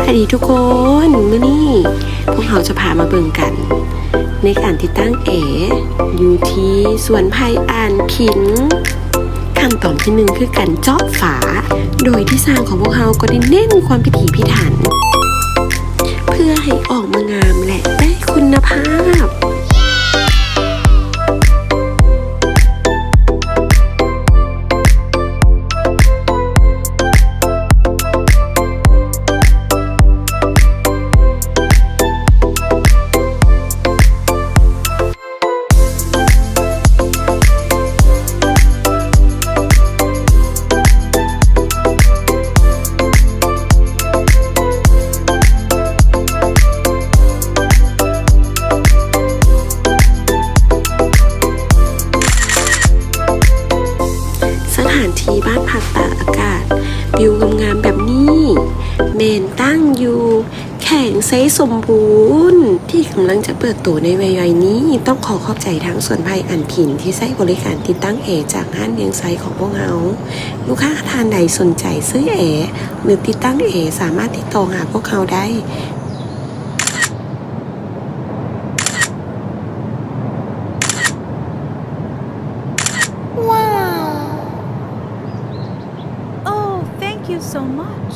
ສະບາຍດີທຸກຄົນ, ມື້ນີ້ພວກເຮົາຈະພາມາເບິ່ງກັນ ໃນການຕິດຕັ້ງແອຢູ່ທີ່ສວນໄຜ່ອ່ານຂິງ. ຂັ້ນຕອນທີໜຶ່ງ ຄືການເຈາະຝາ, ໂດຍທີ່ຊ່າງຂອງພວກເຮົາກໍໄດ້ເນັ້ນຄວາມພິຖີພິຖັນ ເພື່ອໃຫ້ອອກມາງາມ ແລະ ໄດ້ຄຸນນະພາບ. ສະຖານທີ່ບ້ານພັກຕາກອາກາດ ວິວງາມໆແບບນີ້ ແມ່ນຕັ້ງຢູ່ແຂວງໄຊສົມບູນ ທີ່ກຳລັງຈະເປີດໂຕໃນໄວໆນີ້. ຕ້ອງຂໍຂອບໃຈທາງສວນໄຜ່ອ່ານຂິງ ທີ່ໃຊ້ບໍລິການຕິດຕັ້ງແອຈາກຮ້ານວຽງໄຊຂອງພວກເຮົາ. ລູກຄ້າທ່ານໃດສົນໃຈຊື້ແອ ຫຼື ຕິດຕັ້ງແອ ສາມາດຕິດຕໍ່ຫາພວກເຮົາໄດ້. Wow! Oh, thank you so much.